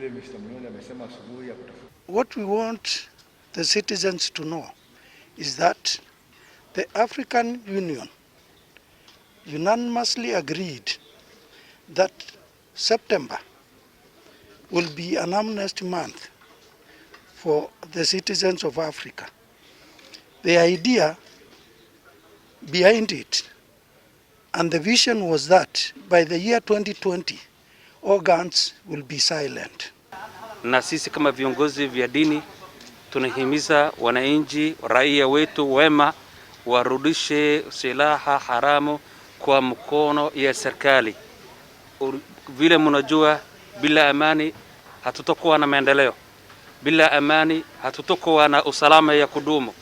Vile Mr. Munyoli amesema asubuhi ya kutafuta What we want the citizens to know is that the African Union unanimously agreed that September will be an amnesty month for the citizens of Africa. The idea behind it and the vision was that by the year 2020, all guns will be silent. Na sisi kama viongozi vya dini tunahimiza wananchi, raia wetu wema warudishe silaha haramu kwa mkono ya serikali. Vile mnajua, bila amani hatutakuwa na maendeleo, bila amani hatutakuwa na usalama ya kudumu.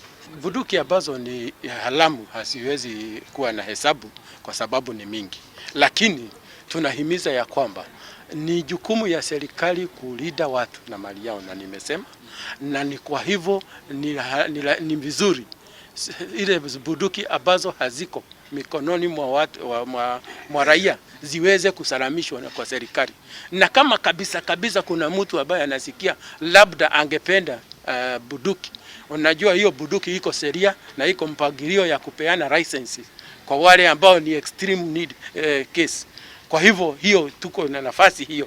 Bunduki ambazo ni haramu haziwezi kuwa na hesabu kwa sababu ni mingi, lakini tunahimiza ya kwamba ni jukumu ya serikali kulinda watu na mali yao, na nimesema na ni kwa hivyo ni vizuri ile bunduki ambazo haziko mikononi mwa watu, mwa raia ziweze kusalamishwa na kwa serikali, na kama kabisa kabisa kuna mtu ambaye anasikia labda angependa bunduki, unajua hiyo bunduki iko sheria na iko mpangilio ya kupeana licenses kwa wale ambao ni extreme need case. Kwa hivyo hiyo tuko na nafasi hiyo.